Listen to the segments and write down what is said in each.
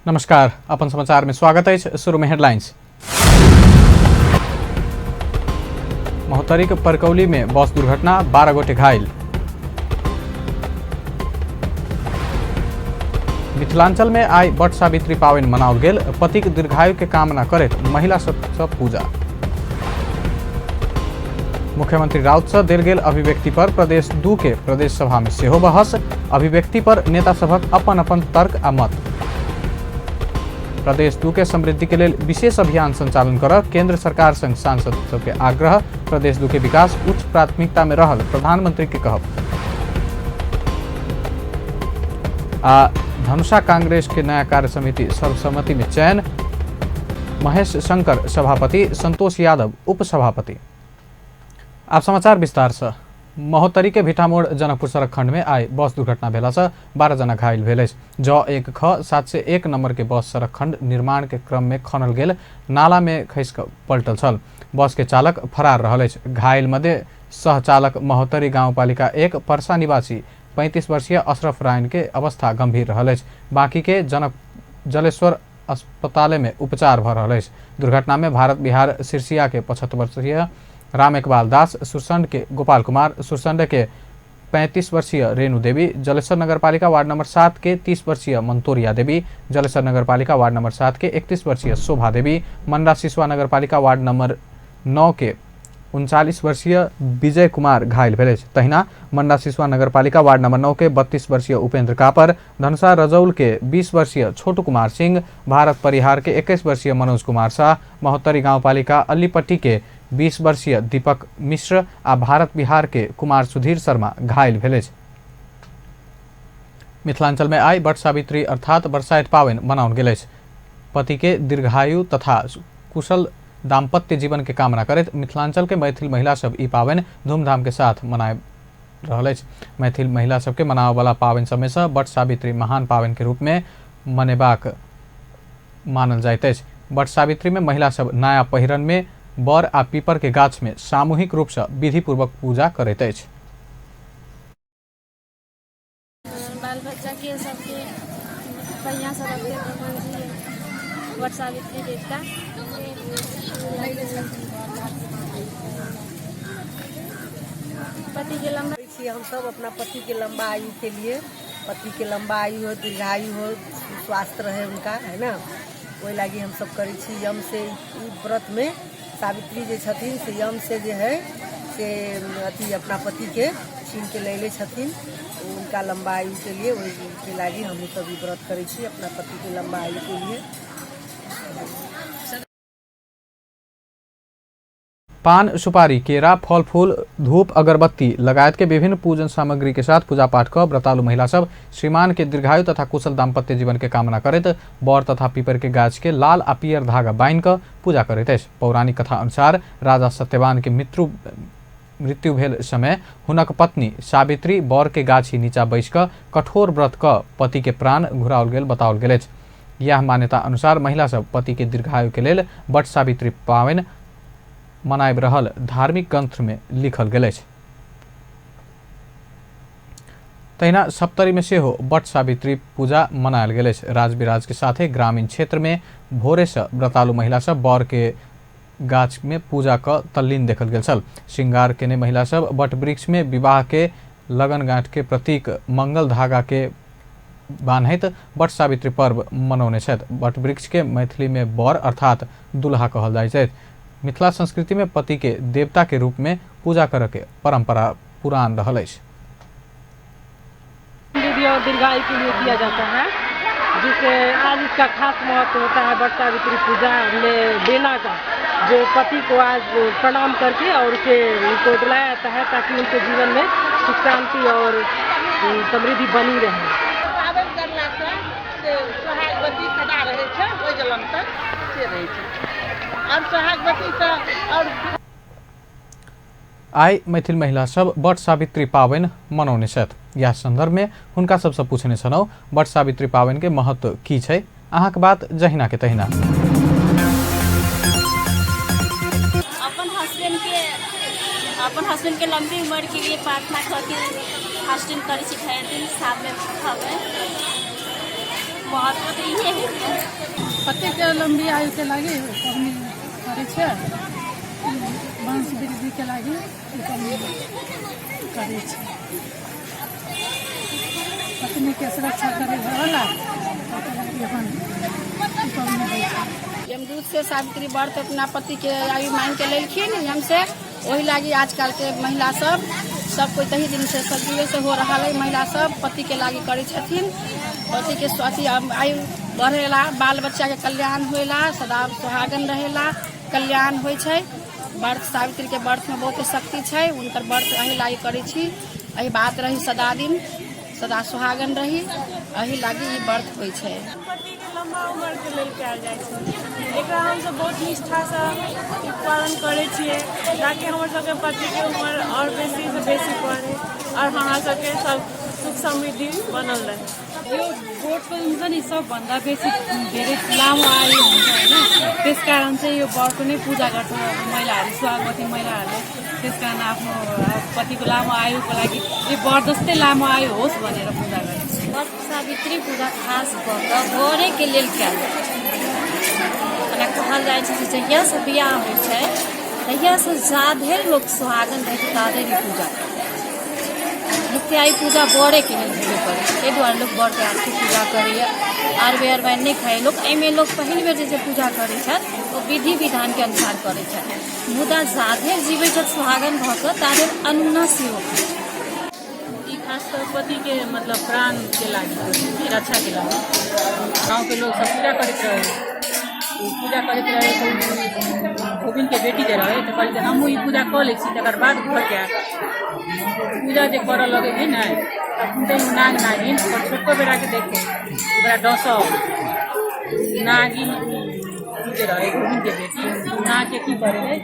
नमस्कार, अपन समाचार में स्वागत है। शुरू में हेडलाइंस। महोत्तरी के परकौली में बस दुर्घटना, 12 गोटे घायल। मिथिलांचल में आई वट सावित्री पावन मनाओल गेल। पतिक दीर्घायु के कामना करैत महिला सब पूजा। मुख्यमंत्री राउत से देल गेल अभिव्यक्ति पर प्रदेश 2 के प्रदेश सभा में सेहो बहस। अभिव्यक्ति पर नेता सभक अपन अपन तर्क आ मत। प्रदेश 2 के समृद्धि के लेल विशेष अभियान संचालन कर केंद्र सरकार संग सांसद सबके आग्रह। प्रदेश 2 के विकास उच्च प्राथमिकता में रहल प्रधानमंत्री के कहब। आ धनुषा कांग्रेस के नया कार्य समिति सर्वसम्मति में चयन। महेश शंकर सभापति, संतोष यादव उपसभापति। आप समाचार विस्तार से। महोत्तरी के भिठामोड़ जनकपुर सड़क खंड में आइ बस दुर्घटना भेला से 12 जना घायल भेल अछि। ज 1 ख 701 नंबर के बस सड़क खंड निर्माण के क्रम में खनल गेल नाला में खसि कऽ पलटल छल। बस के चालक फरार रहल अछि। घायल मध्य सहचालक महोत्तरी गाउँपालिका 1 परसा निवासी 35 वर्षीय अशरफ रायन के अवस्था गंभीर रहल अछि। बाकी के जनक जलेश्वर अस्पताल में उपचार भ रहल अछि। दुर्घटना में भारत बिहार सिरसिया के 75 वर्षीय राम इकबाल दास, सुरसंड के गोपाल कुमार, सुरसंड के 35 वर्षीय रेणु देवी, जलेश्वर नगरपालिका वार्ड नंबर 7 के 30 वर्षीय मंतोरिया देवी, जलेश्वर नगरपालिका वार्ड नंबर 7 के 31 वर्षीय शोभा देवी, मंडा सिसवा नगरपालिका वार्ड नंबर 9 के 39 वर्षीय विजय कुमार घायल भेल अछि। तहिना मंडा सिसवा नगरपालिका वार्ड नंबर 9 के 32 वर्षीय उपेंद्र कापर, धनुषा रजौल के 20 वर्षीय छोटू कुमार सिंह, भारत परिहार के 21 वर्षीय मनोज कुमार शाह, महोत्तरी गाउँपालिका अल्लीपट्टी के 20 वर्षीय दीपक मिश्र आ भारत बिहार के कुमार सुधीर शर्मा घायल भेल अछि। मिथिलांचल में आई वट सावित्री अर्थात बरसाइत पावन मनाओल गेल अछि। पति के दीर्घायु तथा कुशल दाम्पत्य जीवन के कामना करैत मिथिलांचल के मैथिल महिला सब ई पावन धूमधाम के साथ मनाए रहल अछि। मैथिल महिला सबके मनाबय वाला पावन सबमे सँ वट सावित्री महान पावन के रूप में मनेबाक मानल जाइत अछि। वट सावित्री में महिला सब नया पहिरन में बर आ पीपर के गाछ में सामूहिक रूप सँ विधिपूर्वक पूजा करैत अछि। बाल बच्चा के सबके बढ़िया से रखते भगवान जी, वट सावित्री देवता। पति के लंबा छी हम सब अपना पति के लंबा आयु के लिए, पति के लंबा आयु हो, दीर्घायु हो, स्वास्थ्य रहे उनका, है ना, ओहि लागी हम सब करै छी। यम से ई व्रत में सावित्री जे छथिन से यम से जे है से अथी अपना पति के छीन के लैले छथिन उनका लंबा आयु के लिए। ओहि के लागी हमहूँ सब ई व्रत करै छी अपना पति के लंबा आयु के लिए। पान, सुपारी, केरा, फल फूल, धूप, अगरबत्ती लगायत के विभिन्न पूजन सामग्री के साथ पूजा पाठ क व्रतालु महिला सब श्रीमान के दीर्घायु तथा कुशल दाम्पत्य जीवन के कामना करैत बर तथा पीपर के गाछ के लाल आ पियर धागा बान्हि क पूजा करैत अछि। पौराणिक कथा अनुसार राजा सत्यवान के मृत्यु भेल समय हुनक पत्नी सावित्री बर के गाछी नीचा बैस क कठोर व्रत क पति के प्राण घुराओल गेल बताओल गेल अछि। यह मान्यता अनुसार महिला सब पति के दीर्घायु के लेल वट सावित्री पावन मनाबि रहल धार्मिक ग्रंथ में लिखल गेल अछि। तहिना सप्तरी में सेहो वट सावित्री पूजा मनायल गेल अछि। राजविराज के साथे ग्रामीण क्षेत्र में भोरे से व्रतालु महिला सब बर के गाछ में पूजा क तल्लीन देखल गेल छल। श्रृंगार केने महिला सब वट वृक्ष में विवाह के लगन गांठ के प्रतीक मंगल धागा के बान्हैत वट सावित्री पर्व मनौने छथि। वट वृक्ष के मैथिली में बर अर्थात दुल्हा कहल जाइत अछि। मिथिला संस्कृति में पति के देवता के रूप में पूजा करऽ के परंपरा पुरान रहल अछि। समृद्धि और दीर्घायु के लिए किया जाता है, जिसे आज इसका खास महत्व होता है। वट सावित्री पूजा में बेना का जो पति को आज प्रणाम करके और उसे उनको डुलाया जाता है ताकि उनके जीवन में सुख शांति और समृद्धि बनी रहे। पाबनि करलासँ से सोहागवती सदा रहै छै, ओहि जलम तक से रहै छै और सोहागवतीसँ और आइ मैथिल महिला सब वट सावित्री पाबनि मनौने छथि। यह संदर्भ में हुनका सबसँ पूछने छलहुँ वट सावित्री पाबनि के महत्व की छै। अहाँके बात जहिना के तहिना। अपन हस्बैंड के लंबी उम्र के लिए प्रार्थना करके फास्टिंग करै छी, भरि दिन साँझमे खबै। महत्व तऽ इहे है। पतिके लम्बी आयुके लागि पबनी करै छै, वंश वृद्धिके लागि ई पबनी करै छै। पत्नीके सुरक्षा करै वाला ओकर लागि अपन ई पबनी होइ छै। यमदूत से सावित्री व्रत अपना पति के आयु मांग के लेलखिन यम से, ओहि लागी आजकल के महिला सब सब कोई तही दिन से सदियों से हो रहा है। महिला सब पति के लागी करै छथिन, पति के अथी आयु बढ़ेला, बाल बच्चा के कल्याण होएला, सदा सुहागन रहेला, कल्याण होइ छै। व्रत सावित्री के व्रत में बहुत शक्ति छै। हुनकर व्रत एहि लागी करै छी, एहि बात रही सदा दिन सदा सुहागन रही, एहि लागी ई व्रत होइ छै। पतिके लम्बा उमरके लेल कयल जाइ छै। एकरा हमसब बहुत निष्ठासँ ई पालन करै छियै ताकि हमर सबके पतिके उमर आओर बेसीसँ बेसी बढ़े आओर हमरा सबके सब सुख समृद्धि बनल रहै। यो बोटको हुन्छ नि, सबभन्दा बेसी धेरै लामो आयु हुन्छ होइन, त्यस कारण चाहिँ यो बटको नै पूजा गर्छ महिलाहरू, सुहागवती महिलाहरूले। त्यस कारण आफ्नो पतिको लामो आयुको लागि यो बर जस्तै लामो आयु होस् भनेर पूजा गर्छ। वट सावित्री पूजा खास कऽ कऽ वरेके लेल कयल जाइ छै। ओना कहल जाइ छै जे जहियासँ बियाह होइ छै तहियासँ जाधरि लोक सुहागन रहै छै ताधरि ई पूजा कयल जाइ छै। मुख्य ई पूजा वरेके लेल हेबे करै छै, ताहि दुआरे लोक बरके आरती पूजा करैए। अरबे अरबाइन नहि खाइए लोक। एहिमे लोक पहिल बेर जे पूजा करै छथि ओ विधि विधानके अनुसार करै छथि, मुदा जाधरि जीबै छथि सुहागन भऽ कऽ ताधरि अनूना सेहो खाइ छथि। ई खास कर पतिके मतलब प्राणके लागि होइ छै, रक्षाके लागि। गाँवके लोग सब पूजा करैत रहे, ओ पूजा करैत रहे तऽ धोबिनके बेटी जे रहे तऽ कहलकै हमहूँ ई पूजा कऽ लै छी, तकर बाद घर जायब। पूजा जे करऽ लगै है ने, तखन तऽ नाग नागिन ओकर छोटको बेटाके देखे ओकरा डसऽ। नागिन ओ जे रहे धोबिनके बेटी, ओ नागके की करे है,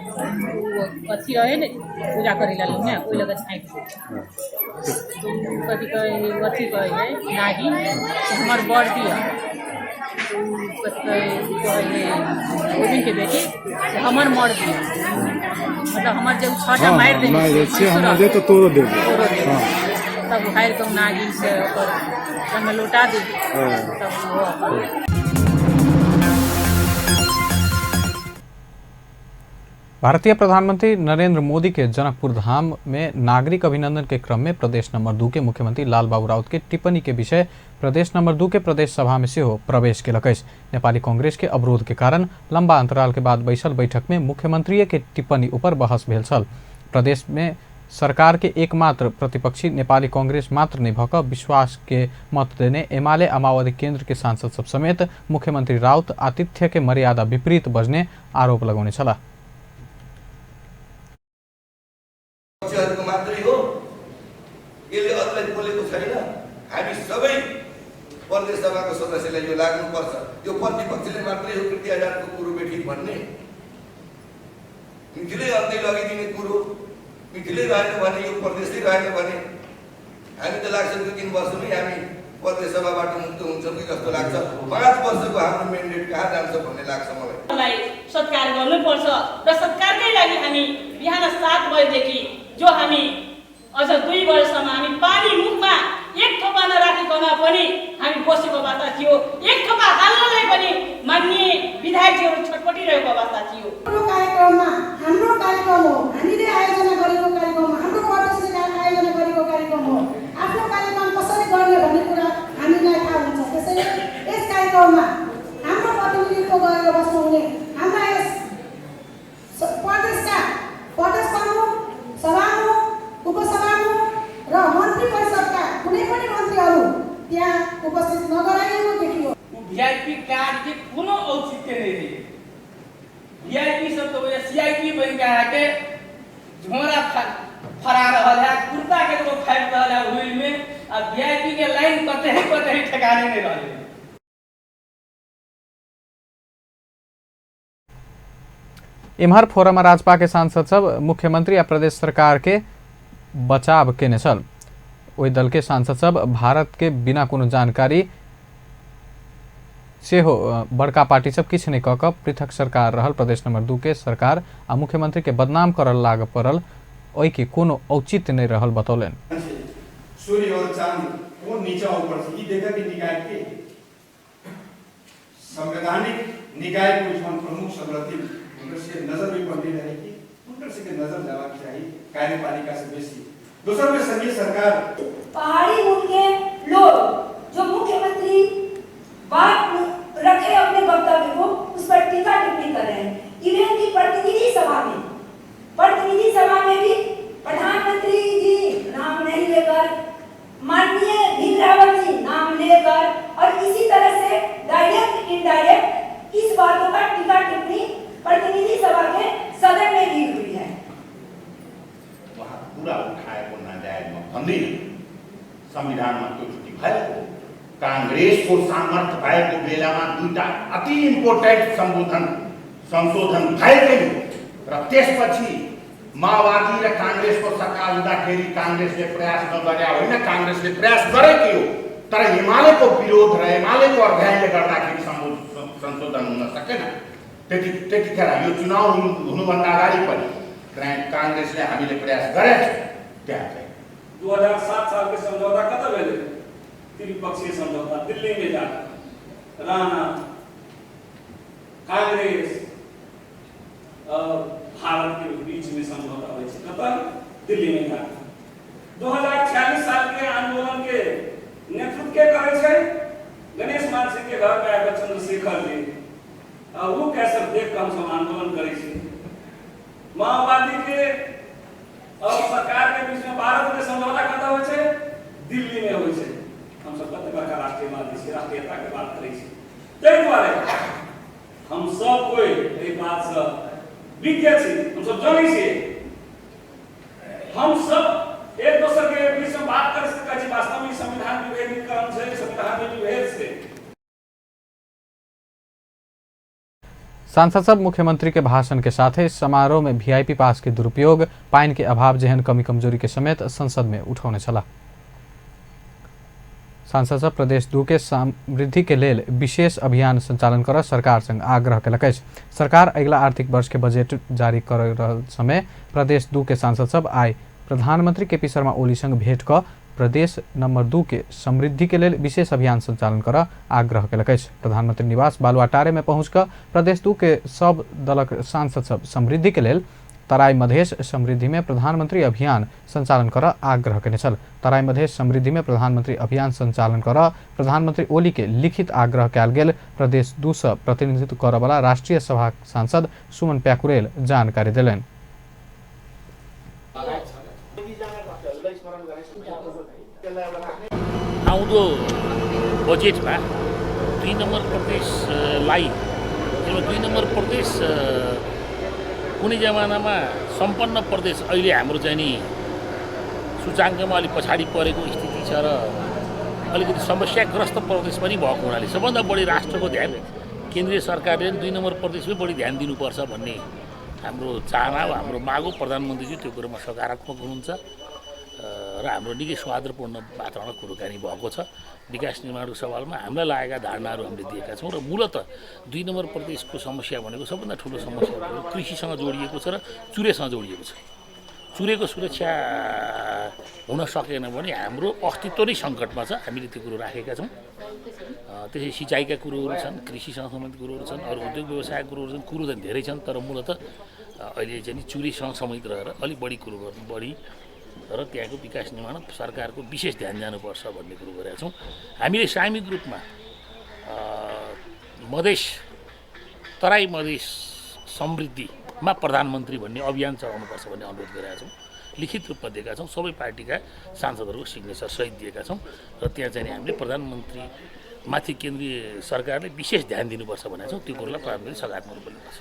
ओ अथी रहे ने पूजा करै ला ने, ओहि लग छाँकि दै। कथी कहै है, अथी कहै है नागिन से हमर बर दिअ। कथी कहै, कहै है धोबिनके बेटी से हमर मर दिअ, मतलब हमर जे छटा मारि देने से हमर दे तऽ तोरो देबो। तोरो देबो। तब हारि कऽ नागिन से ओकर ओहिमे लौटा दे, तब ओहो अपन। भारतीय प्रधानमंत्री नरेंद्र मोदी के जनकपुर धाम में नागरिक अभिनंदन के क्रम में प्रदेश नंबर 2 के मुख्यमंत्री लाल बाबू राउत के टिप्पणी के विषय प्रदेश नंबर 2 के प्रदेश सभा में सेहो प्रवेश केलक अछि। नेपाली कांग्रेस के अवरोध के कारण लंबा अंतराल के बाद बैसल बैठक में मुख्यमंत्री के टिप्पणी ऊपर बहस भेल छल। प्रदेश में सरकार के एकमात्र प्रतिपक्षी नेपाली कांग्रेस मात्र नहीं भऽ कऽ विश्वास के मत देने एमाले आ माओवादी केंद्र के सांसद सब समेत मुख्यमंत्री राउत आतिथ्य के मर्यादा विपरीत बजने आरोप लगौने छलाह। पक्षहरूको मात्रै हो, यसले अरूलाई बोलेको छैन। हामी सबै प्रदेश सभाको सदस्यलाई यो लाग्नुपर्छ। यो प्रतिपक्षले मात्रै हो कृति आजादको कुरो बेठिक भन्ने, मिथिलै अन्त्य लगिदिने कुरो, मिथिलै रहेन भने यो प्रदेशै रहेन भने हामी त लाग्छ 2-3 वर्षमै हामी प्रदेश सभाबाट मुक्त हुन्छौँ कि जस्तो लाग्छ। 5 वर्षको हाम्रो म्यान्डेट कहाँ जान्छ भन्ने लाग्छ मलाई। सत्कार गर्नुपर्छ र सत्कारकै लागि हामी बिहान 7 बजेदेखि जो हामी अझ 2 बजेसम्म हामी पानी मुखमा एक थोपा नराखिकन पनि हामी बसेको अवस्था थियो। एक थोपा हाल्नलाई पनि माननीय विधायकजीहरू छटपटिरहेको अवस्था थियो। कार्यक्रममा हाम्रो कार्यक्रम हो, हामीले आयोजना गरेको कार्यक्रम हो, हाम्रो प्रदेशले आयोजना गरेको कार्यक्रम हो। आफ्नो कार्यक्रम कसरी गर्ने भन्ने कुरा हामीलाई थाहा हुन्छ। त्यसैले यस कार्यक्रममा हाम्रो प्रतिनिधित्व गरेर बस्नुहुने हाम्रा यस प्रदेशका प्रदेश प्रमुख, सभामुख, उपसभामुख र मन्त्री परिषदका कुनै पनि मन्त्रीहरू त्यहाँ उपस्थित नगराइएको देखियो। वीआईपी कार्ड के कोनो औचित्य नहीं रही। वीआईपी सब तो सीआईपी बन के आके झोरा फरा रहल है, कुर्ता के तो फाड़ि रहल है व्हील में, आ वीआईपी के लाइन कतही कतही ठेकाने नहीं रहल। एम्हर फोरम राजपा के सांसद सब मुख्यमंत्री आ प्रदेश सरकार के बचाव केने छल। ओहि दल के सांसद सब भारत के बिना कोनो जानकारी सेहो बड़का पार्टी सब किछु नहि कऽ कऽ पृथक सरकार रहल प्रदेश नंबर 2 के सरकार आ मुख्यमंत्री के बदनाम करल लाग पड़ल, ओहि के कोनो औचित्य नहि रहल बतौलनि। सूर्य और चांद कोन नीचा ऊपर छै ई देखऽ के निकाल के संवैधानिक निकाय को जौन प्रमुख सब रहती उनकर से नजर भी पड़ती रहे कि उनकर से के नजर जावा के चाहिए कार्यपालिका से बेसी। दोसर में संघीय सरकार पहाड़ी मूल के लोग जो मुख्यमंत्री बात रखे अपने वक्तव्य को उस पर टीका टिप्पणी कर रहे हैं। इवन की प्रतिनिधि सभा में भी प्रधानमंत्री जी नाम नहीं लेकर, माननीय भीम रावत जी नाम लेकर और इसी तरह से डायरेक्ट इनडायरेक्ट इस बातों का टीका टिप्पणी प्रतिनिधि सभा के सदन में भी हुई है। वहाँ कुरा उठाएको नाजायज म भन्दिनँ, संविधानमा त्यो त्रुटि भएको काङ्ग्रेसको सामर्थ्य भएको बेलामा दुईटा अति इम्पोर्टेन्ट संशोधन भएकै हो र त्यसपछि माओवादी र काङ्ग्रेसको सरकार हुँदाखेरि काङ्ग्रेसले प्रयास नगरे होइन, काङ्ग्रेसले प्रयास गरेकै हो, तर एमालेको विरोध र एमालेको अध्यायले गर्दाखेरि संशोधन हुन सकेन। त्यतिखेर यो चुनाव हुनुभन्दा अगाडि पनि काङ्ग्रेसले हामीले प्रयास गरेका छौँ। त्यहाँ चाहिँ 2007 साल के समझौता कतऽ भेलै? त्रिपक्षीय समझौता दिल्ली में जाकर राणा, कांग्रेस और भारत के बीच में समझौता होइ छै, कतऽ? दिल्ली में जाकर। 2046 साल के आंदोलन के नेतृत्व के करै छै? गणेश मान सिंह के घर में आबिकऽ चंद्रशेखर जी, आ उ कैसे देख कऽ हमसब आंदोलन करै छी। माओवादी के और सरकार के बीच में भारत के समझौता कतऽ होइ छै? दिल्ली में होइ छै। हमसब कते बड़का राष्ट्रवादी छी, राष्ट्रीयता के बात करै छी। ताहि दुआरे हम सब कोइ एहि बात से विज्ञ छी, हमसब जानै छियै, हम सब एक दोसर के बीच में बात कर सकै छी। वास्तव में संविधान विभेदीकरण छै, संविधान में विभेद छै। सांसद सब मुख्यमंत्री के भाषण के साथ ही समारोह में वीआईपी पास के दुरुपयोग, पानि के अभाव जेहन कमी कमजोरी के समेत संसद में उठौने छलाह। सांसद सब प्रदेश 2 के समृद्धि के लेल विशेष अभियान संचालन कर सरकार संग आग्रह केलक अछि। सरकार अगिला आर्थिक वर्ष के बजट जारी कर रहल समय प्रदेश 2 के सांसद सब आइ प्रधानमंत्री केपी शर्मा ओली संग भेंट क प्रदेश नंबर 2 के समृद्धि के लेल विशेष अभियान संचालन कर आग्रह केलक अछि। प्रधानमंत्री निवास बालुवाटारे में पहुँच कऽ प्रदेश 2 के सब दलक सांसद सब समृद्धि के लेल तराई मधेश समृद्धि में प्रधानमंत्री अभियान संचालन कर आग्रह केने छल। तराई मधेश समृद्धि में प्रधानमंत्री अभियान संचालन कर प्रधानमंत्री ओली के लिखित आग्रह कयल गेल प्रदेश 2 से प्रतिनिधित्व करऽवला राष्ट्रीय सभा सांसद सुमन प्याकुरेल जानकारी देलनि। आउँदो बजेटमा 2 नम्बर प्रदेशलाई, 2 नम्बर प्रदेश कुनै जमानामा सम्पन्न प्रदेश अहिले हाम्रो चाहिँ नि सूचाङ्कमा अलिक पछाडि परेको स्थिति छ र अलिकति समस्याग्रस्त प्रदेश पनि भएको हुनाले सबभन्दा बढी राष्ट्रको ध्यान केन्द्रीय सरकारले 2 नम्बर प्रदेशमै बढी ध्यान दिनुपर्छ भन्ने हाम्रो चाहना हो, हाम्रो माग हो। प्रधानमन्त्रीजी त्यो कुरोमा सकारात्मक हुनुहुन्छ र हाम्रो निकै सौहार्दपूर्ण वातावरण कुराकानी भएको छ। विकास निर्माणको सवालमा हामीलाई लागेका धारणाहरू हामीले दिएका छौँ र मूलत 2 नम्बर प्रदेशको समस्या भनेको सबभन्दा ठुलो समस्या भनेको कृषिसँग जोडिएको छ र चुरेसँग जोडिएको छ। चुरेको सुरक्षा हुन सकेन भने हाम्रो अस्तित्व नै सङ्कटमा छ। हामीले त्यो कुरो राखेका छौँ। त्यसै सिँचाइका कुरोहरू छन्, कृषिसँग सम्बन्धित कुरोहरू छन्, अरू उद्योग व्यवसायका कुरोहरू छन्, कुरो चाहिँ धेरै छन्, तर मूलत अहिले चाहिँ चुरेसँग सम्बन्धित रहेर अलिक बढी कुरो गर्नु बढी र त्यहाँको विकास निर्माण सरकारको विशेष ध्यान जानुपर्छ भन्ने कुरो गरेका छौँ। हामीले सामूहिक रूपमा मधेस तराई मधेस समृद्धिमा प्रधानमन्त्री भन्ने अभियान चलाउनुपर्छ भन्ने अनुरोध गरेका छौँ। लिखित रूपमा दिएका छौँ, सबै पार्टीका सांसदहरूको सिग्नेचर सहित दिएका छौँ र त्यहाँ चाहिँ हामीले प्रधानमन्त्री माथि केन्द्रीय सरकारले विशेष ध्यान दिनुपर्छ भनेका छौँ। त्यो कुरोलाई प्रधानमन्त्री सकारात्मक रूपले लिनुपर्छ।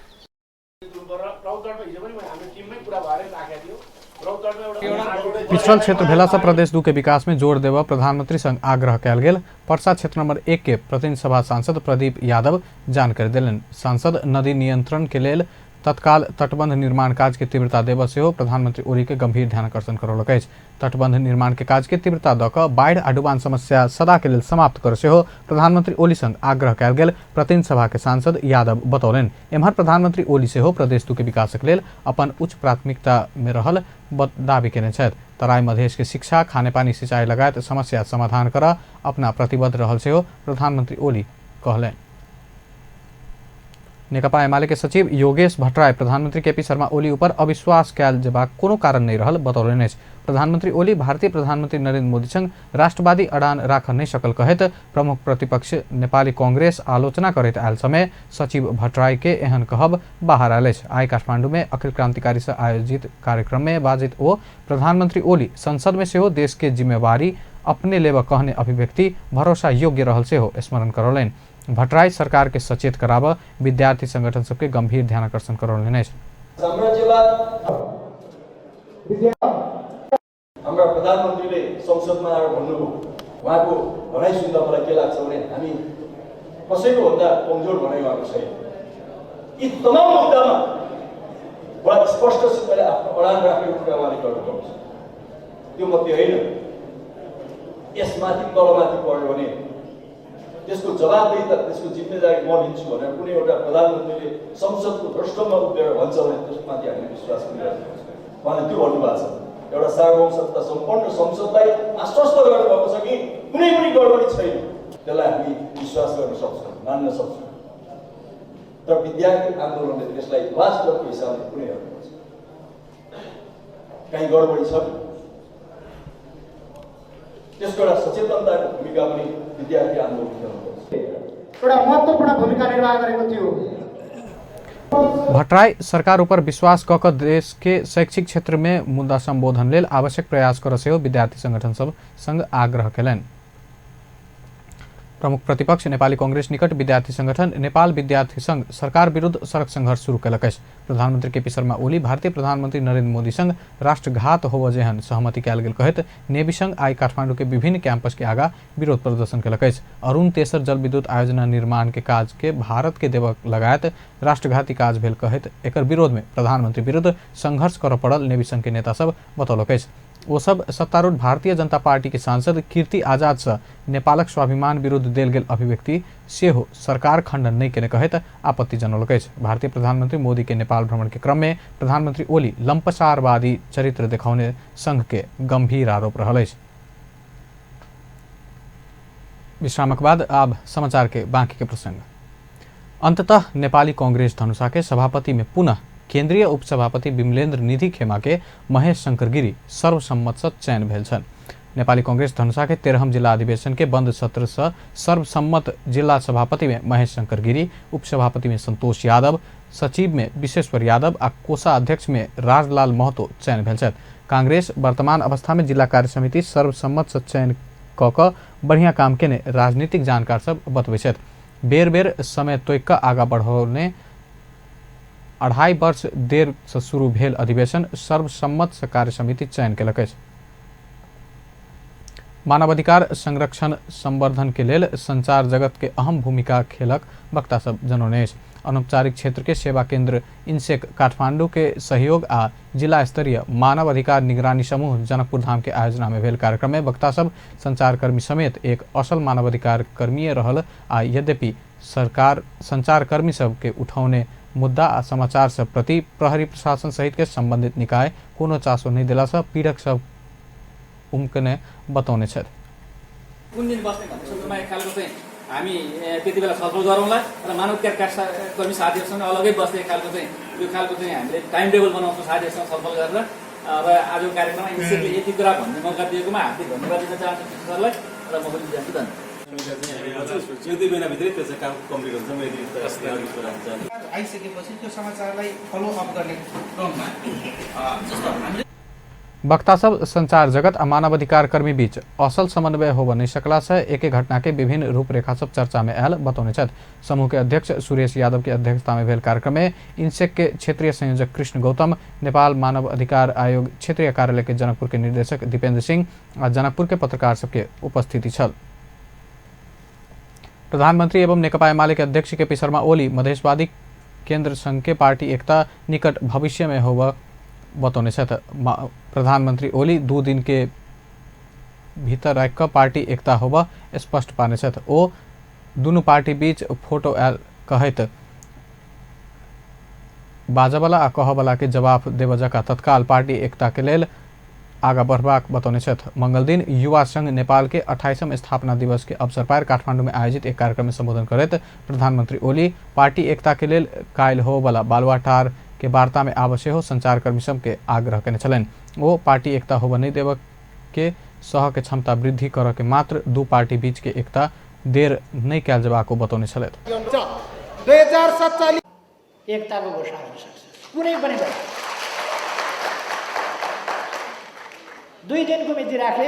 पिछड़ल क्षेत्र भेला से प्रदेश 2 के विकास में जोर देव प्रधानमंत्री संग आग्रह कयल गेल। परसा क्षेत्र नंबर 1 के प्रतिनिधि सभा सांसद प्रदीप यादव जानकारी देलनि। सांसद नदी नियंत्रण के लेल तत्काल तटबंध निर्माण काज के तीव्रता देबऽ सेहो प्रधानमंत्री ओली के गंभीर ध्यानाकर्षण करौलक अछि। तटबंध निर्माण के काज के तीव्रता दऽ कऽ बाढ़ि आ डुबान समस्या सदा के लेल समाप्त कर सेहो प्रधानमंत्री ओली संग आग्रह कयल गेल प्रतिनिधि सभा के सांसद यादव बतौलनि। एम्हर प्रधानमंत्री ओली सेहो प्रदेश 2 के विकासक लेल अपन उच्च प्राथमिकता में रहल दावी केने छथि। तराई मधेश के शिक्षा, खानेपानी, सिंचाई लगायत समस्या समाधान कर अपना प्रतिबद्ध रहल सेहो प्रधानमंत्री ओली कहलनि। नेकपा एमाले के सचिव योगेश भट्टराई प्रधानमंत्री केपी शर्मा ओली ऊपर अविश्वास कयल जेबाक कोनो कारण नहि रहल बतौलनि अछि। प्रधानमंत्री ओली भारतीय प्रधानमंत्री नरेंद्र मोदी संग राष्ट्रवादी अड़ान राखऽ नहि सकल कहैत प्रमुख प्रतिपक्ष नेपाली कांग्रेस आलोचना करैत आयल समय सचिव भट्टराई के एहन कहब बाहर आयल अछि। आइ काठमांडू में अखिल क्रांतिकारी से आयोजित कार्यक्रम में बाजैत ओ प्रधानमंत्री ओली संसद में सेहो देश के जिम्मेवारी अपने लेबऽ कहने अभिव्यक्ति भरोसा योग्य रहल सेहो स्मरण करौलनि। भट्टराई सरकार के सचेत कराबऽ विद्यार्थी संगठन सबके गंभीर ध्यानाकर्षण करौलनि अछि। साम्राज्यवाद हाम्रा प्रधानमन्त्रीले संसदमा आएर भन्नुभयो, उहाँको भनाइ सुन्दा मलाई के लाग्छ भने हामी कसैको भन्दा कमजोर भनाइ उहाँको छैन। यी तमाम मुद्दामा बडा स्पष्टसितले आफ्नो अडान राखेको कुरा उहाँले गर्नुपर्छ। त्यो मात्रै होइन, यसमाथि तलमाथि पऱ्यो भने त्यसको जवाबदेहिता, त्यसको जिम्मेदारी म लिन्छु भनेर कुनै एउटा प्रधानमन्त्रीले संसदको रोस्टरमा उभिएर भन्छ भने त्यसमाथि हामीले विश्वास गरिरहेको छ। उहाँले त्यो भन्नुभएको छ। एउटा सार्वभौम सत्ता सम्पन्न संसदलाई आश्वस्त गर्नुभएको छ कि कुनै पनि गडबडी छैन, त्यसलाई हामी विश्वास गर्न सक्छौँ, मान्न सक्छौँ। तर विद्यार्थी आन्दोलनले त्यसलाई वास्तवको हिसाबले कुनै हेर्नुपर्छ, कहीँ गडबडी छ कि त्यसको एउटा सचेतनताको भूमिका पनि विद्यार्थी आन्दोलन खेल्नुपर्छ। एउटा महत्त्वपूर्ण भूमिका निर्वाह गरेको थियो। भट्टराई सरकार ऊपर विश्वास क कऽ देश के शैक्षिक क्षेत्र में मुद्दा संबोधन लेल आवश्यक प्रयास करऽ सेहो विद्यार्थी संगठन सब संग आग्रह केलनि। प्रमुख प्रतिपक्ष नेपाली कांग्रेस निकट विद्यार्थी संगठन नेपाल विद्यार्थी संघ सरकार विरुद्ध सड़क संघर्ष शुरू केलक अछि। प्रधानमंत्री केपी शर्मा ओली भारतीय प्रधानमंत्री नरेंद्र मोदी संग राष्ट्रघात होबऽ जेहन सहमति कयल गेल कहैत नेवी संघ आइ काठमांडू के विभिन्न कैंपस के आगा विरोध प्रदर्शन केलक अछि। अरुण तेसर जलविद्युत आयोजना निर्माण के काज के भारत के देबऽ लगायत राष्ट्रघाती काज भेल कहैत एकर विरोध में प्रधानमंत्री विरुद्ध संघर्ष करऽ पड़ल नेवी संघ के नेता सब बतौलक अछि। ओ सब सत्तारूढ़ भारतीय जनता पार्टी के सांसद कीर्ति आजाद से नेपालक स्वाभिमान विरुद्ध देल गेल अभिव्यक्ति सेहो सरकार खंडन नहि केने कहैत आपत्ति जनौलक अछि। भारतीय प्रधानमंत्री मोदी के नेपाल भ्रमण के क्रम में प्रधानमंत्री ओली लंपसारवादी चरित्र देखौने संघ के गंभीर आरोप रहल अछि। विश्रामक बाद आब समाचार के बाकी के प्रसंग। अंततः नेपाली कांग्रेस धनुषा के सभापति में पुनः केंद्रीय उपसभापति विमलेन्द्र निधि खेमा के महेश शंकर गिरी सर्वसम्मत से चयन भेल छनि। नेपाली कांग्रेस धनुषा के 13म जिला अधिवेशन के बंद सत्र से सर्वसम्मत जिला सभापति में महेश शंकर गिरी, उपसभापति में संतोष यादव, सचिव में विश्वेश्वर यादव आ कोषाध्यक्ष में राजलाल महतो चयन भेल छथि। कांग्रेस वर्तमान अवस्था में जिला कार्य समिति सर्वसम्मत से चयन कऽ कऽ बढ़िया काम केने राजनीतिक जानकार सब बतबै छथि। बेर बेर समय तोकि कऽ आगा बढ़ौने 2.5 वर्ष देर से शुरू भेल अधिवेशन सर्वसम्मत से कार्य समिति चयन केलक अछि। मानवाधिकार संरक्षण संवर्धन के लेल संचार जगत के अहम भूमिका खेलक वक्ता सब जनौने अछि। अनौपचारिक क्षेत्र के सेवा केंद्र इनसेक काठमांडू के सहयोग आ जिला स्तरीय मानव अधिकार निगरानी समूह जनकपुर धाम के आयोजना में भेल कार्यक्रम में वक्ता सब संचारकर्मी समेत एक असल मानवाधिकार कर्मीय रहल आ यद्यपि सरकार संचारकर्मी सबके उठौने मुद्दा आ समाचार सब प्रति प्रहरी प्रशासन सहित के संबंधित निकाय कोनो चासो नहीं देला से पीड़क सब उमकने बतौने छथि। कुन दिन बस्ने भन्ने सन्दर्भमा एक खालको चाहिँ हामी त्यति बेला छलफल गरौँला र मानवाधिकार कर्मी साथीहरूसँग अलग्गै बस्ने खालको चाहिँ यो खालको चाहिँ हामीले टाइम टेबल बनाउँछौँ साथीहरूसँग छलफल गरेर। र आजको कार्यक्रममा इन्सेकले यति कुरा भन्ने मौका दिएकोमा हार्दिक धन्यवाद दिन चाहन्छु सरलाई र म पनि जान्छु। धन्यवाद। यो 2 महिनाभित्रै त्यो चाहिँ काम कम्प्लिट हुन्छ। म यति चाहन्छु। आइसकेपछि त्यो समाचारलाई फलो अप गर्ने क्रममा जस्तो हामीले वक्ता सब संचार जगत आ मानवाधिकार कर्मी बीच असल समन्वय होब नहीं सकला से एक एक घटना के विभिन्न रूपरेखा सब चर्चा में आयल बतौने छथि। समूह के अध्यक्ष सुरेश यादव के अध्यक्षता में भेल कार्यक्रम में इनसेक के क्षेत्रीय संयोजक कृष्ण गौतम, नेपाल मानव अधिकार आयोग क्षेत्रीय कार्यालय के जनकपुर के निर्देशक दीपेंद्र सिंह आ जनकपुर के पत्रकार सबके उपस्थिति छल। प्रधानमंत्री एवं नेकपा एमाले के अध्यक्ष के पी शर्मा ओली मधेशवादी केंद्र संघ के पार्टी एकता निकट भविष्य में होगा बतौने छथि। प्रधानमंत्री ओली 2 दिन के भीतर राखि कऽ पार्टी एकता होबऽ स्पष्ट पाने छथि। ओ दुनू पार्टी बीच फोटो आयल कहैत बाजऽवला आ कहऽवला के जवाब देबऽ जकाँ तत्काल पार्टी एकता के लेल आगा बढ़बाक बतौने छथि। मंगलदिन युवा संघ नेपाल के 28वां स्थापना दिवस के अवसर पर काठमांडू में आयोजित एक कार्यक्रम में संबोधन करैत प्रधानमंत्री ओली पार्टी एकता के लेल काल्हि होबयवला बालुवाटार के वार्ता में आब सेहो संचारकर्मी सबके आग्रह केने छलनि। ओ पार्टी एकता होबय नहि देबय के सह के क्षमता वृद्धि करऽ के मात्र दू पार्टी बीच के एकता देर नहि कयल जेबाक ओ बतौने छलथि। 2047 एकताको घोषणा हुन सक्छ कुनै पनि बेला। 2 दिनको मिति राखे,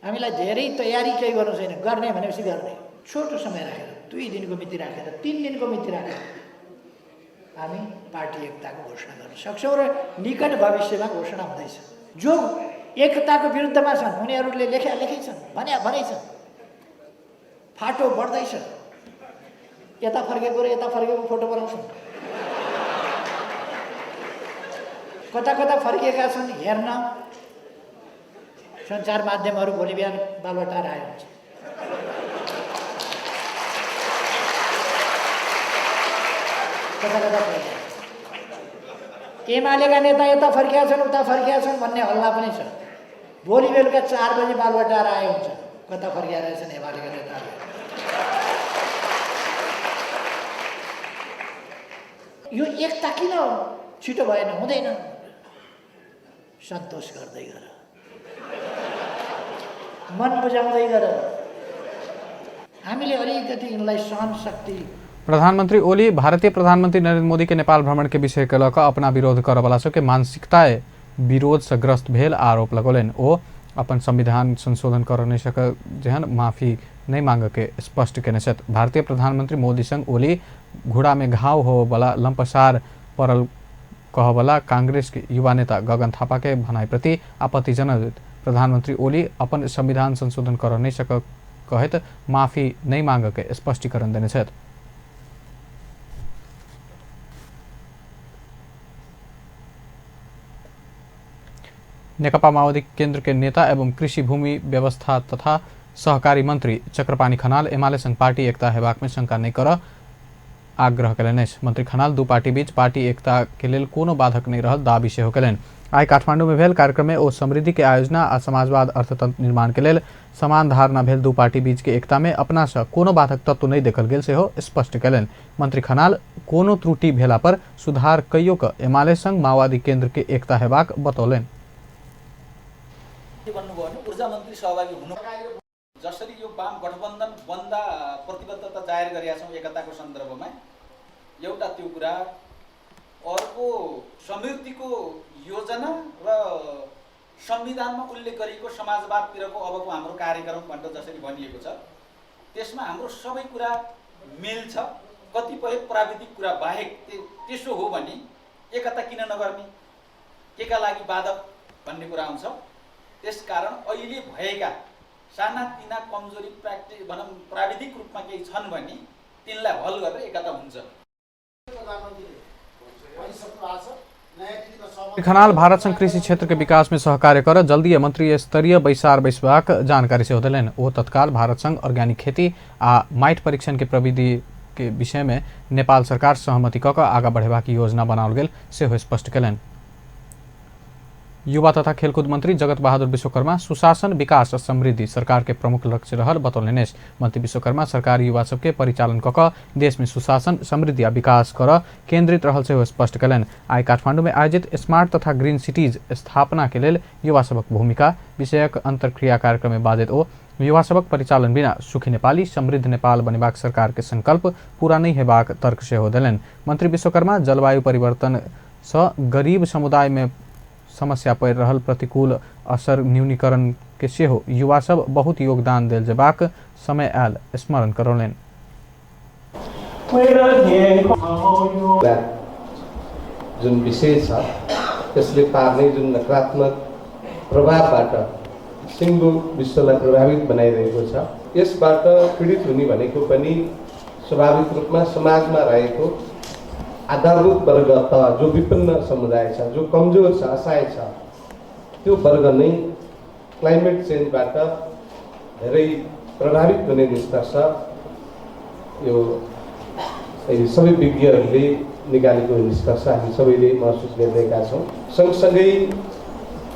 हामीलाई धेरै तयारी केही गर्नु छैन, गर्ने भनेपछि गर्ने, छोटो समय राखेर 2 दिनको मिति राखेर 3 दिनको मिति राखेर हामी पार्टी एकताको घोषणा गर्न सक्छौँ र निकट भविष्यमा घोषणा हुँदैछ। जो एकताको विरुद्धमा छन् उनीहरूले लेख्या लेखै छन्, भन्या भनेै छन्, फाटो बढ्दैछ, यता फर्केको र यता फर्केको फोटो बनाउँछन्, कता कता फर्किएका छन् हेर्न सञ्चार माध्यमहरू भोलि बिहान बालुवाटार आयो हुन्छ। कता कता फर्किए, एमालेका नेता यता फर्किया छन् उता फर्किया छन् भन्ने हल्ला पनि छ। भोलि बेलुका 4 बजे बालुवाटार आयो हुन्छ, कता फर्किया रहेछन् एमालेका नेताहरू। यो एकता किन छिटो भएन, हुँदैन, सन्तोष गर्दै गर, मन बुझाउँदै गर। हामीले अलिकति यिनलाई सहन शक्ति। प्रधानमंत्री ओली भारतीय प्रधानमंत्री नरेंद्र मोदी के नेपाल भ्रमण के विषय के लऽ कऽ अपना विरोध करऽवला सबके मानसिकता विरोध से ग्रस्त भेल आरोप लगौलनि। ओ अपन संविधान संशोधन कर नहि सक जेहन माफी नहि मांगऽ के स्पष्ट केने छथि। भारतीय प्रधानमंत्री मोदी संग ओली घुड़ा में घाव होबयवला लम्पसार पड़ल कहऽवला कांग्रेस के युवा नेता गगन थापा के भनाई प्रति आपत्ति जनैत प्रधानमंत्री ओली अपन संविधान संशोधन कर नहि सक कहैत माफी नहि मांगऽ के स्पष्टीकरण देने छथि। नेकपा माओवादी केंद्र के नेता एवं कृषि भूमि व्यवस्था तथा सहकारी मंत्री चक्रपाणी खनाल एमाले संग पार्टी एकता हेबाक में शंका नहि करऽ आग्रह कयलनि अछि। मंत्री खनाल दू पार्टी बीच पार्टी एकता के लेल कोनो बाधक नहि रहल दावी सेहो कयलनि। आइ काठमांडू में भेल कार्यक्रम में ओ समृद्धि के आयोजना आ समाजवाद अर्थतंत्र निर्माण के लेल समान धारणा भेल दू पार्टी बीच के एकता में अपना से कोनो बाधक तत्व नहि देखल गेल सेहो स्पष्ट कयलनि। मंत्री खनाल कोनो त्रुटि भेला पर सुधार कइयो कऽ एमाले संग माओवादी केंद्र के एकता हेबाक बतौलनि। के भन्नुभयो भने ऊर्जा मन्त्री सहभागी हुनु, जसरी यो वाम गठबन्धन बन्दा प्रतिबद्धता जाहेर गरेका छौँ एकताको सन्दर्भमा, एउटा त्यो कुरा, अर्को समृद्धिको योजना र संविधानमा उल्लेख गरिएको समाजवादतिरको अबको हाम्रो कार्यक्रम भनेर जसरी भनिएको छ त्यसमा हाम्रो सबै कुरा मेल्छ, कतिपय प्राविधिक कुरा बाहेक। त्यसो हो भने एकता किन नगर्ने, केका लागि बाधक भन्ने कुरा आउँछ। त्यसकारण अहिले भएका सानातिना कमजोरी भनौँ प्राविधिक रूपमा केही छन् भने तिनलाई हल गरेर एकता हुन्छ। खनाल भारत संग कृषि क्षेत्र के विकास में सहकार्य कर जल्दी मंत्री स्तरीय बैसार बैसबाक जानकारी सेहो देलनि। ओ तत्काल भारत संग ऑर्गेनिक खेती आ माटि परीक्षण के प्रविधि के विषय में नेपाल सरकार सहमति कऽ कऽ आगा बढ़ेबाक योजना बनाओल गेल सेहो स्पष्ट कयलनि। युवा तथा खेलकूद मंत्री जगत बहादुर विश्वकर्मा सुशासन, विकास आ समृद्धि सरकार के प्रमुख लक्ष्य रहल बतौलनि अछि। मंत्री विश्वकर्मा सरकार युवा सबके परिचालन कऽ कऽ देश में सुशासन, समृद्धि आ विकास करऽ केंद्रित रहल सेहो स्पष्ट कयलनि। आइ काठमांडू में आयोजित स्मार्ट तथा ग्रीन सिटीज स्थापना के लेल युवा सबक भूमिका विषयक अंतर्क्रिया कार्यक्रम में बाजैत ओ युवा सबक परिचालन बिना सुखी नेपाली समृद्ध नेपाल बनेबाक सरकार के संकल्प पूरा नहि हेबाक तर्क सेहो देलनि। मंत्री विश्वकर्मा जलवायु परिवर्तन सँ गरीब समुदाय में समस्या पड़ि रहल प्रतिकूल असर न्यूनीकरण के सेहो युवा सब बहुत योगदान देल जेबाक समय आयल स्मरण करौलनि। जुन विषय छ त्यसले पार्ने जुन नकारात्मक प्रभावबाट सिङ्गो विश्वलाई प्रभावित बनाइरहेको छ, यसबाट पीडित हुने भनेको पनि स्वाभाविक रूपमा समाजमा रहेको आधारभूत वर्ग त जो विपन्न समुदाय छ, जो कमजोर छ, असहाय छ, त्यो वर्ग नै क्लाइमेट चेन्जबाट धेरै प्रभावित हुने निष्कर्ष यो सबै विज्ञहरूले निकालेको निष्कर्ष हामी सबैले महसुस गरिरहेका छौँ। सँगसँगै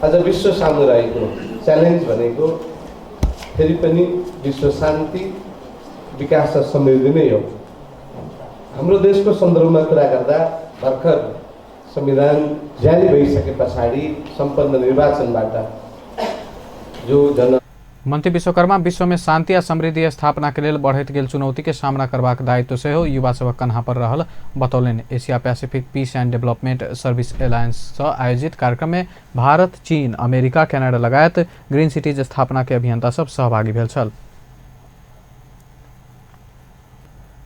अझ विश्व सामुदायको च्यालेन्ज भनेको फेरि पनि विश्व शान्ति, विकास र समृद्धि नै हो। हाम्रो देशको सन्दर्भमा कुरा गर्दा भर्खर संविधान जारी भइसके पछाडि सम्पन्न निर्वाचनबाट जो जन मंत्री विश्वकर्मा विश्व में शांति आ समृद्धि स्थापना के लेल बढ़ैत गेल चुनौती के सामना करबाक दायित्व सेहो युवा सभक कन्हा पर रहल बतौलनि। Asia Pacific Peace and Development Service Alliance सँ आयोजित कार्यक्रम में भारत, चीन, अमेरिका, कनाडा लगायत ग्रीन सिटीज स्थापना के अभियंता सब सहभागी भेल छल।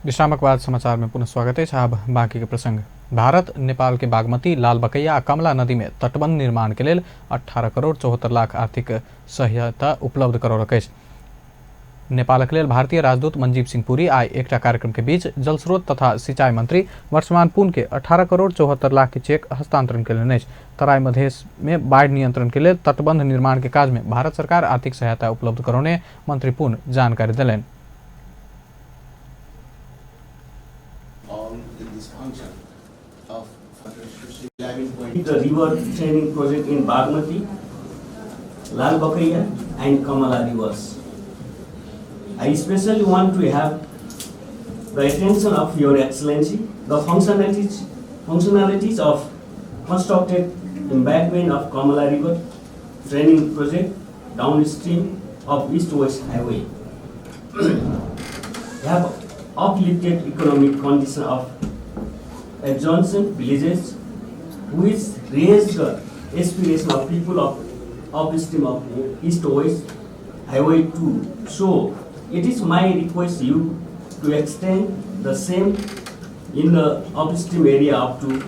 विश्रामक बाद समाचार में पुनः स्वागत अछि। आब बाकी के प्रसंग। भारत नेपाल के बागमती, लाल बकैया आ कमला नदी में तटबंध निर्माण के लेल 18 करोड़ 74 लाख आर्थिक सहायता उपलब्ध करौलक अछि। नेपालक लेल भारतीय राजदूत मंजीव सिंह पुरी आइ एकटा कार्यक्रम के बीच जलस्रोत तथा सिंचाई मंत्री वर्षमान पुन के 18 करोड़ 74 लाख के चेक हस्तांतरण केलनि अछि। तराई मधेश में बाढ़ि नियंत्रण के लेल तटबंध निर्माण के काज में भारत सरकार आर्थिक सहायता उपलब्ध करौने मंत्री पुन जानकारी देलनि। The river training project in Bagmati, Lal Bakaiya and Kamala rivers. I especially want to have the attention of Your Excellency, the functionalities of constructed embankment of Kamala River training project downstream of East-West Highway have uplifted economic condition of adjacent villages, which raised the aspiration of people of upstream of East-West Highway 2. So it is my request you to extend the same in the upstream area up to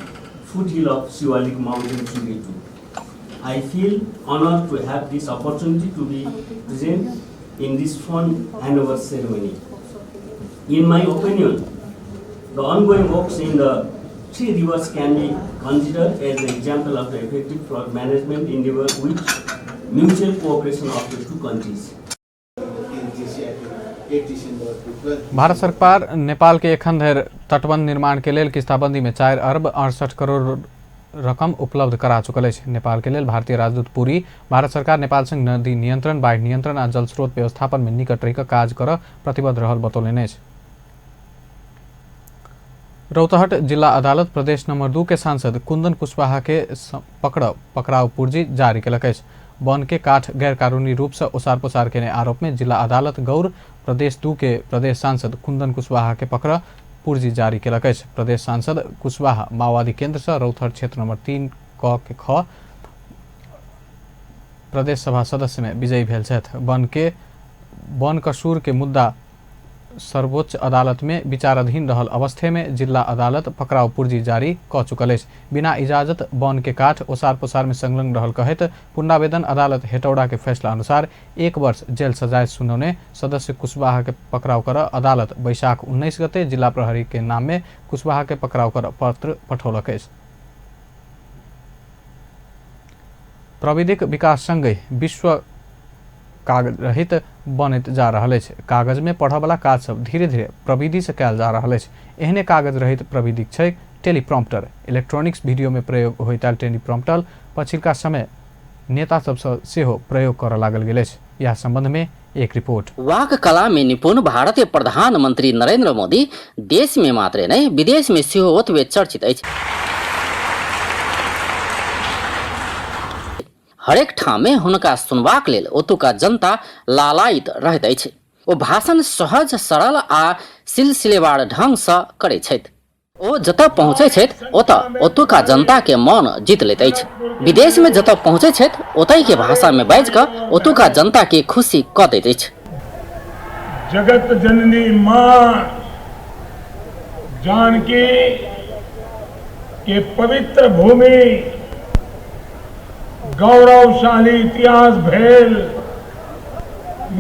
foothill of Siwalik Mountain 2. I feel honored to have this opportunity to be present in this fund handover ceremony. In my opinion, the ongoing works in the three rivers can be considered as an example of the effective flood management endeavor with mutual cooperation of the two countries. Bharat सरकार नेपाल के एखन धरि तटबंध निर्माण के लेल किस्ताबंदी में 4 अरब 68 करोड़ रकम उपलब्ध करा चुकल अछि। नेपाल के लेल भारतीय राजदूत पुरी भारत सरकार नेपाल संग नदी नियंत्रण, बाढ़ि नियंत्रण आ जलस्रोत व्यवस्थापन में निकट रहि कऽ काज करऽ प्रतिबद्ध रहल बतौलनि अछि। रौतहट जिला अदालत प्रदेश नंबर 2 के सांसद कुंदन कुशवाहा के पकड़ाव पुर्जी जारी केलक अछि। वन के काठ गैरकानूनी रूप से ओसार पोसार केने आरोप में जिला अदालत गौर प्रदेश 2 के प्रदेश सांसद कुंदन कुशवाहा के पकड़ पुर्जी जारी केलक अछि। प्रदेश सांसद कुशवाहा माओवादी केंद्र से रौतहट क्षेत्र नंबर 3 क के ख प्रदेश सभा सदस्य में विजयी भेल छथि। वन कसूर के मुद्दा सर्वोच्च अदालत में विचाराधीन रहल अवस्था में जिला अदालत पकड़ाव पुर्जी जारी क चुकल अछि। बिना इजाजत वन के काठ ओसार पोसार में संलग्न रहल कहैत पुनरावेदन अदालत हेटौड़ा के फैसला अनुसार 1 वर्ष जेल सजाय सुनौने सदस्य कुशवाहा के पकड़ाव कर अदालत वैशाख 19 गते जिला प्रहरी के नाम में कुशवाहा के पकड़ाव कर पत्र पठौलक अछि। प्राविधिक विकास संगहि विश्व कागज रहित बनैत जा रहल अछि। कागज में पढ़यवला काज सब धीरे धीरे प्रविधि से कयल जा रहल अछि। एहने कागज रहित प्रविधिक छै टेलीप्रॉम्प्टर। इलेक्ट्रॉनिक्स वीडियो में प्रयोग होइत आयल टेलीप्रॉम्प्टर पछिलका समय नेता सबसँ सेहो प्रयोग करऽ लागल गेल अछि। यह संबंध में एक रिपोर्ट। वाक कला में निपुण भारतीय प्रधानमंत्री नरेंद्र मोदी देश में मात्रे नहि विदेश में सेहो ओतबे चर्चित अछि। हरेक ठाम में हुनका सुनबाक लेल ओतुका जनता लालायित रहैत अछि। ओ भाषण सहज, सरल आ सिलसिलेवार ढंग सँ करैत छथि। ओ जतऽ पहुँचैत छथि ओतऽ ओतुका जनता के मन जीत लैत अछि। विदेश में जतऽ पहुँचैत छथि ओतहि के भाषा में बाजि कऽ ओतुका जनता के खुशी कऽ दैत अछि। जगत जननी माँ जानकी के पवित्र भूमि, गौरवशाली इतिहास भेल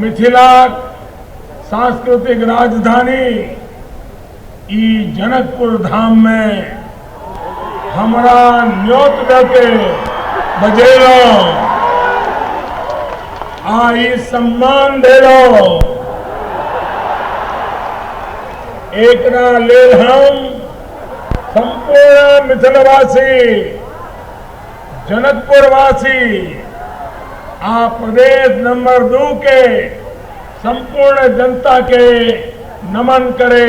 मिथिला सांस्कृतिक राजधानी ई जनकपुर धाम में हमरा न्योत दके बजेलो आ ई सम्मान देलो, एकरा लेल हम संपूर्ण मिथिलवासी, जनकपुरवासी आ प्रदेश नंबर 2 के संपूर्ण जनता के नमन करे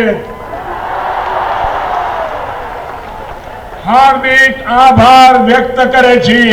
हार्दिक आभार व्यक्त करे छी।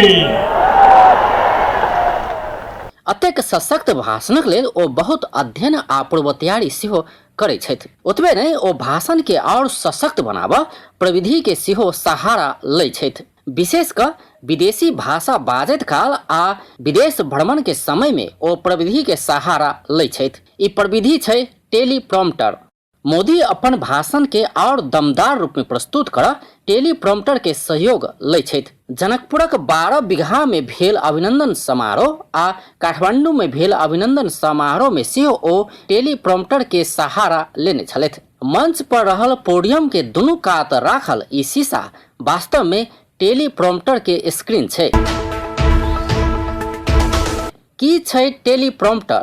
अतेक सशक्त भाषणक लेल ओ बहुत अध्ययन आ पूर्व तैयारी सेहो करै छथि। ओतबे नहि, ओ भाषण के आओर सशक्त बनाबऽ प्रविधि के सेहो सहारा लै छथि। विशेष कऽ विदेशी भाषा बाजैत काल आ विदेश भ्रमण के समय में ओ प्रविधि के सहारा लै छथि। ई प्रविधि छै टेलीप्रॉम्प्टर। मोदी अपन भाषण के आओर दमदार रूप में प्रस्तुत करऽ टेलीप्रॉम्प्टर के सहयोग लै छथि। जनकपुरक 12 बीघा में भेल अभिनंदन समारोह आ काठमांडू में भेल अभिनंदन समारोह में सेहो ओ टेलीप्रॉम्प्टर के सहारा लेने छलथि। मंच पर रहल पोडियम के दुनू कात राखल ई शीशा वास्तव में टेलीप्रॉम्प्टर के स्क्रीन छै। की छै टेलीप्रॉम्प्टर?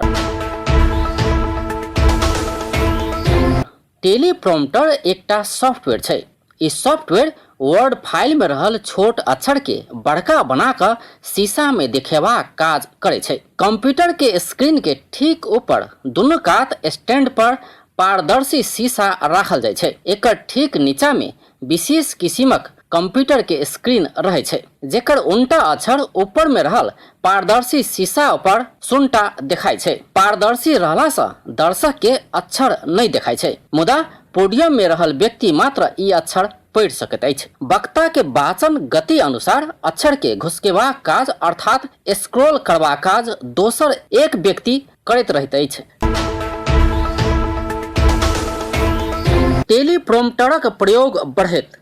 टेलीप्रॉम्प्टर एकटा सॉफ्टवेयर छै। ई सॉफ्टवेयर वर्ड फाइल में रहल छोट अक्षर के बड़का बना कऽ शीशा में देखेबाक काज करै छै। कंप्यूटर के स्क्रीन के ठीक ऊपर दुनू कात स्टैंड पर पारदर्शी शीशा राखल जाइ छै। एकर ठीक नीचा में विशेष किसिमक कंप्यूटर के स्क्रीन रहै छै, जेकर उनटा अक्षर ऊपर में रहल पारदर्शी शीशा पर सुनटा देखाइ छै। पारदर्शी रहला सँ दर्शक के अक्षर नहि देखाइ छै, मुदा पोडियम में रहल व्यक्ति मात्र ई अक्षर पढ़ि सकैत अछि। वक्ता के वाचन गति अनुसार अक्षर के घुसकेबाक काज अर्थात स्क्रॉल करबाक काज दोसर एक व्यक्ति करैत रहैत अछि। टेलीप्रॉम्प्टरक प्रयोग बढ़ैत।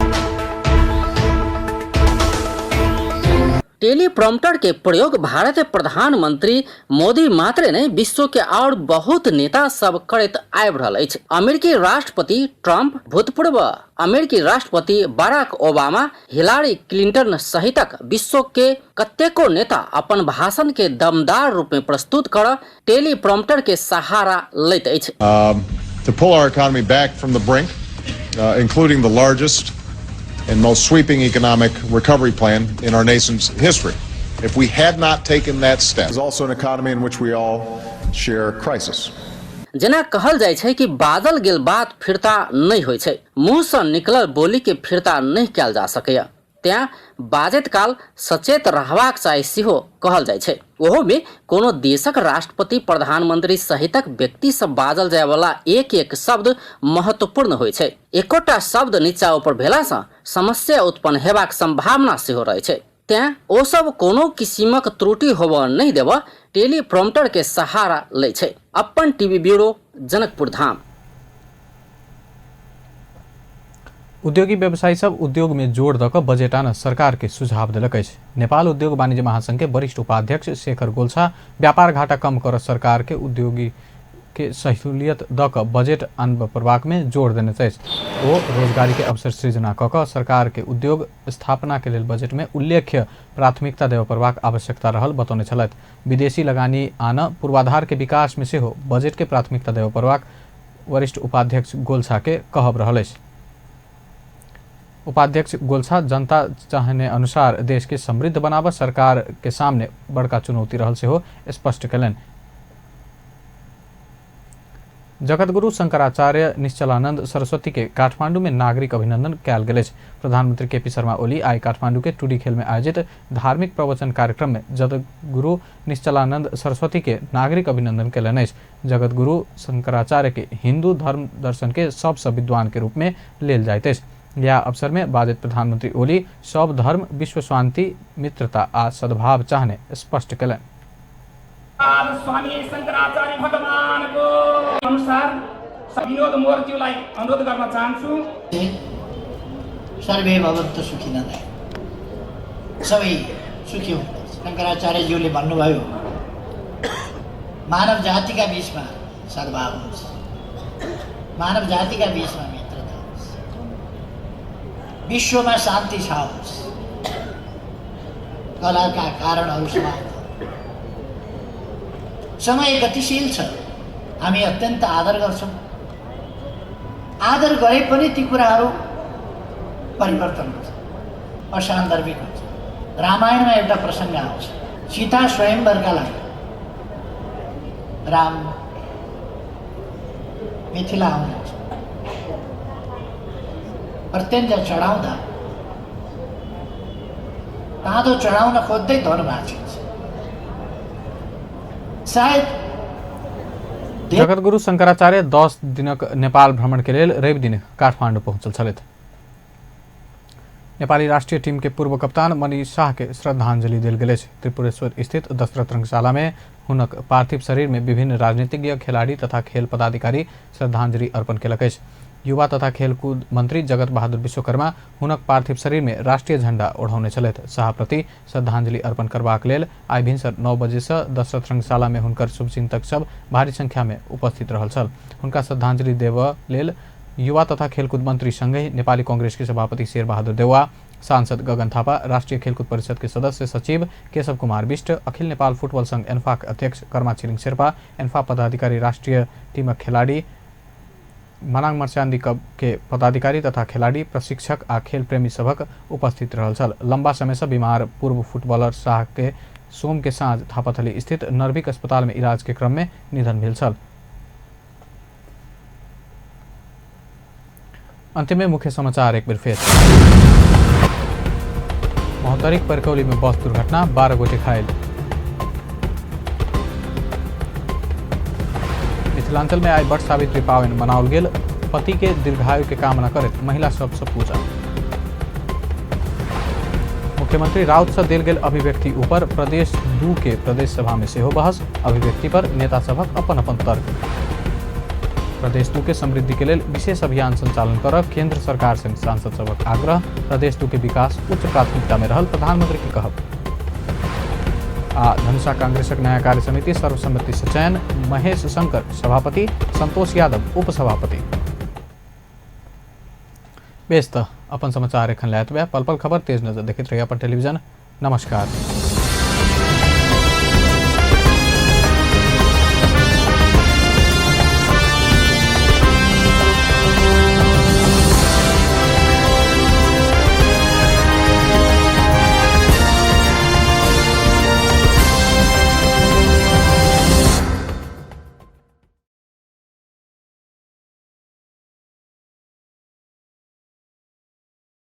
टेलीप्रॉम्प्टर के प्रयोग भारत प्रधानमंत्री मोदी मात्रे नहि, विश्व के आओर बहुत नेता सब करैत आबि रहल अछि। अमेरिकी राष्ट्रपति ट्रंप, भूतपूर्व अमेरिकी राष्ट्रपति बाराक ओबामा, हिलारी क्लिंटन सहितक विश्व के कतेको नेता अपन भाषण के दमदार रूप में प्रस्तुत कर टेलीप्रॉम्प्टर के सहारा लैत अछि। To pull our economy back from the brink, including the largest and most sweeping economic recovery plan in our nation's history. If we had not taken that step, it's also an economy in which we all share crisis. जेना कहल जाइ छै कि बाजल गेल बात फिरता नहि होइ छै, मुँह सँ निकलल बोली के फिरता नहि कयल जा सकैए, तेँ बाजैत काल सचेत रहबाक चाही सेहो कहल जाइ छै। ओहोमे कोनो देशक राष्ट्रपति, प्रधानमंत्री सहितक व्यक्तिसँ बाजल जायवला एक एक शब्द महत्वपूर्ण होइ छै। एकोटा शब्द नीचा ऊपर भेलासँ समस्या उत्पन्न हेबाक संभावना सेहो रहै छै। तेँ ओ सब कोनो किसिमक त्रुटि होबऽ नहि देबऽ टेलीप्रॉम्प्टरके सहारा लै छै। अपन टीवी ब्यूरो, जनकपुर धाम। उद्योगी व्यवसायी सब उद्योग में जोर दऽ कऽ बजट आनऽ सरकार के सुझाव देलक अछि। नेपाल उद्योग वाणिज्य महासंघ के वरिष्ठ उपाध्यक्ष शेखर गोल्छा व्यापार घाटा कम करऽ सरकार के उद्योगी के सहूलियत दऽ कऽ बजट आनब पड़बाक में जोर देने अछि। ओ रोजगारी के अवसर सृजना कऽ कऽ सरकार के उद्योग स्थापना के लेल बजट में उल्लेख्य प्राथमिकता देबऽ पड़बाक आवश्यकता रहल बतौने छलथि। विदेशी लगानी आनऽ पूर्वाधार के विकास में सेहो बजट के प्राथमिकता देबऽ पड़बाक वरिष्ठ उपाध्यक्ष गोल्छा के कहब रहल अछि। उपाध्यक्ष गोल्छा जनता चाहने अनुसार देश के समृद्ध बनाबऽ सरकार के सामने बड़का चुनौती रहल सेहो स्पष्ट कयलनि। जगतगुरु शंकराचार्य निश्चलानंद सरस्वती के काठमांडू में नागरिक अभिनंदन कयल गेल अछि। प्रधानमंत्री केपी शर्मा ओली आइ काठमांडू के टुडी खेल में आयोजित धार्मिक प्रवचन कार्यक्रम में जगतगुरु निश्चलानंद सरस्वती के नागरिक अभिनंदन कयलनि अछि। जगतगुरु शंकराचार्य के हिंदू धर्म दर्शन के सबसँ विद्वान के रूप में लेल जाइत अछि। यह अवसर में बाजैत प्रधानमंत्री ओली सब धर्म विश्व शांति, मित्रता आ सद्भाव चाहने स्पष्ट कयलनि। स्वामी शंकराचार्य भगवान को अनुसार विनोद मोरज्यूलाई अनुरोध गर्न चाहन्छु। सर्वे भवन्तु सुखिनः, सबै सुखी हुनुपर्छ। शंकराचार्यज्यूले भन्नुभयो मानव जातिका बीचमा सद्भाव होस्, मानव जातिका बीचमा मित्रता होस्, विश्वमा शान्ति छाओस्, कलहका कारणहरू समाप्त। समय गतिशील छ, हामी अत्यन्त आदर गर्छौँ। आदर गरे पनि ती कुराहरू परिवर्तन हुन्छ, असान्दर्भिक हुन्छ। रामायणमा एउटा प्रसङ्ग आउँछ, सीता स्वयंवरका लागि राम मिथिला आउनुहुन्छ। प्रत्यञ्ज चढाउँदा ताँदो चढाउन खोज्दै धनु भाँचिन्छ। सायद जगतगुरु शंकराचार्य 10 दिनक नेपाल भ्रमण के लेल रवि दिन काठमाडौँ पहुँचल छलथि। नेपाली राष्ट्रीय टीम के पूर्व कप्तान मनीष शाह के श्रद्धांजलि देल गेल अछि। त्रिपुरेश्वर स्थित दशरथ रंगशाला में हुनक पार्थिव शरीर में विभिन्न राजनीतिज्ञ, खिलाड़ी तथा खेल पदाधिकारी श्रद्धांजलि अर्पण केलक अछि। युवा तथा खेलकूद मंत्री जगत बहादुर विश्वकर्मा हुनक पार्थिव शरीर में राष्ट्रीय झंडा ओढ़ौने छलथि। शाह प्रति श्रद्धांजलि अर्पण करबाक लेल आइ भिनसर 9 बजे से दशरथ रंगशाला में हुनकर शुभचिंतक सब भारी संख्या में उपस्थित रहल छल। हुनका श्रद्धांजलि देबऽ लेल युवा तथा खेलकूद मंत्री संगहि नेपाली कांग्रेस के सभापति शेरबहादुर देउवा, सांसद गगन थापा, राष्ट्रीय खेलकूद परिषद के सदस्य सचिव केशव कुमार विष्ट, अखिल नेपाल फुटबॉल संघ एन्फा के अध्यक्ष कर्मा छिरिङ शेर्पा, एन्फा पदाधिकारी, राष्ट्रीय टीमक खिलाड़ी मनाङ मर्चान्दी कप के पदाधिकारी तथा खिलाड़ी, प्रशिक्षक आ खेल प्रेमी सभक उपस्थित रहल छल। लंबा समय से बीमार पूर्व फुटबॉलर शाह के सोम के साँझ थापाथली स्थित नर्भिक अस्पताल में इलाज के क्रम में निधन भेल छल। अंत में मुख्य समाचार एक बेर फेर। महोत्तरीक परकौली में बस दुर्घटना, 12 गोटे घायल। मिथिलांचल में आइ वट सावित्री पावनि मनाओल गेल। पति के दीर्घायु के कामना करैत महिला सबसँ पूजा। मुख्यमंत्री राउत से देल गेल अभिव्यक्ति ऊपर प्रदेश 2 के प्रदेश सभा में सेहो बहस। अभिव्यक्ति पर नेता सभक अपन अपन तर्क। प्रदेश 2 के समृद्धि के लेल विशेष अभियान संचालन कर केंद्र सरकार से सांसद सभक आग्रह। प्रदेश 2 के विकास उच्च प्राथमिकता में रहल प्रधानमंत्री के कहब। आ धनुषा कांग्रेसक नया कार्य समिति सर्वसम्मति से चयन, महेश शंकर सभापति, संतोष यादव उपसभापति। बेस त अपन समाचार एखन लए एतबे। पल पल खबर तेज नजर देखैत रही अपन टेलीविजन। नमस्कार।